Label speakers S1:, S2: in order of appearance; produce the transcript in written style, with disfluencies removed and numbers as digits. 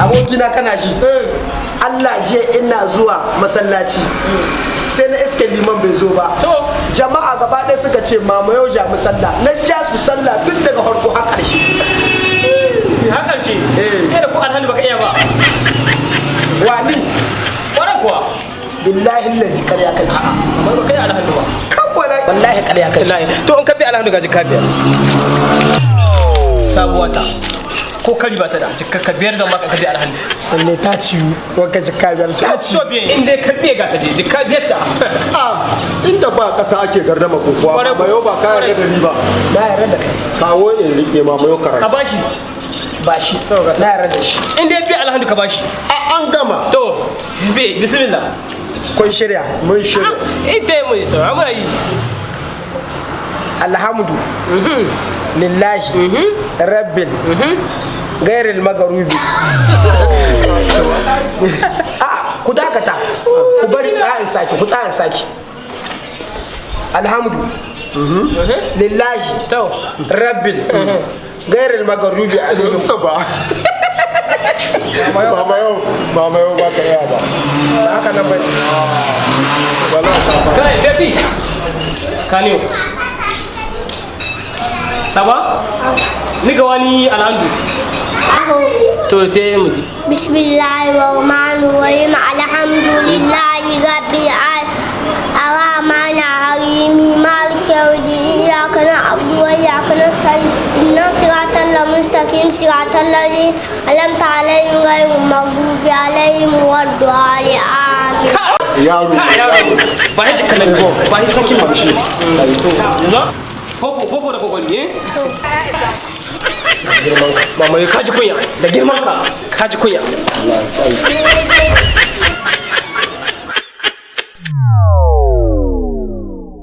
S1: Abokina, kana shi? Allah, jiya ina zuwa masallaci sai na iske liman bai zo ba.
S2: To.
S1: Jama'a gaba ɗaya suka ce, "Mama, yau ja mu sallah." Na ja su sallah tun daga farko har ƙarshe.
S2: Har ƙarshe?
S1: Eh.
S2: Kai da ko alhamdu baka iya ba.
S1: Wani?
S2: Kwarai kuwa.
S1: Billahi lazi, ƙarya kake.
S2: Amma baka iya alhamdu ba.
S1: Kabbala, wallahi ƙarya kake.
S2: Wallahi, to in ka bi alhamdu ga jikka 5, sabuwa ta, ko kari ba ta da, jikka 5 zan baka ka bi alhamdu.
S1: Lalle ta ciwu, wanka jikka 5 ta ciwu.
S2: To, biye in dai ka biye, ga ta je jikka 5 ta.
S3: A inda ba kasa ake gardama kokowa.
S2: Kwarai.
S3: Mamayo, ba ka yarda da ni ba?
S1: Na yarda da kai.
S3: Kawo in rike, mamayo.
S2: A
S3: Karatu.
S2: bashi.
S1: Ba shi.
S2: To, ga ta.
S1: Na yarda da shi.
S2: In dai bi alhamdu ka bashi.
S3: A an gama.
S2: To, bi, bismillah.
S1: Kun shirya?
S3: Mun shirya.
S2: Ita mu yi saura muna yi.
S1: Alhamdu lillahi rabbil gairil magarubi. A ku dakata, ku bari tsayin saki, ku tsayin saki. Alhamdu lillahi
S2: To.
S1: rabbil gairil magarubi alaihim.
S3: Ba mamayo, mamayo, ba ka iya ba.
S1: Ba haka nan bane.
S3: Wallahi ka ba.
S2: Kai tati kaniyo saba ni ga wani alhamdu.
S4: Aho.
S2: To, te mu ji.
S4: بسم الله الرحمن الرحيم، الحمد لله رب العالمين، الرحمن الرحيم، مالك يوم الدين، إياك نعبد وإياك نستعين، اهدنا الصراط المستقيم، صراط الذين أنعمت عليهم غير المغضوب عليهم ولا الضالين، آمين.
S3: Yaro.
S2: Ba shi jikka nan, ba shi sakin mamshi yanzu, fofo fofo da kokoli eh. Girman ka, mamaye, ka ji kunya da girman ka, ka ji kunya.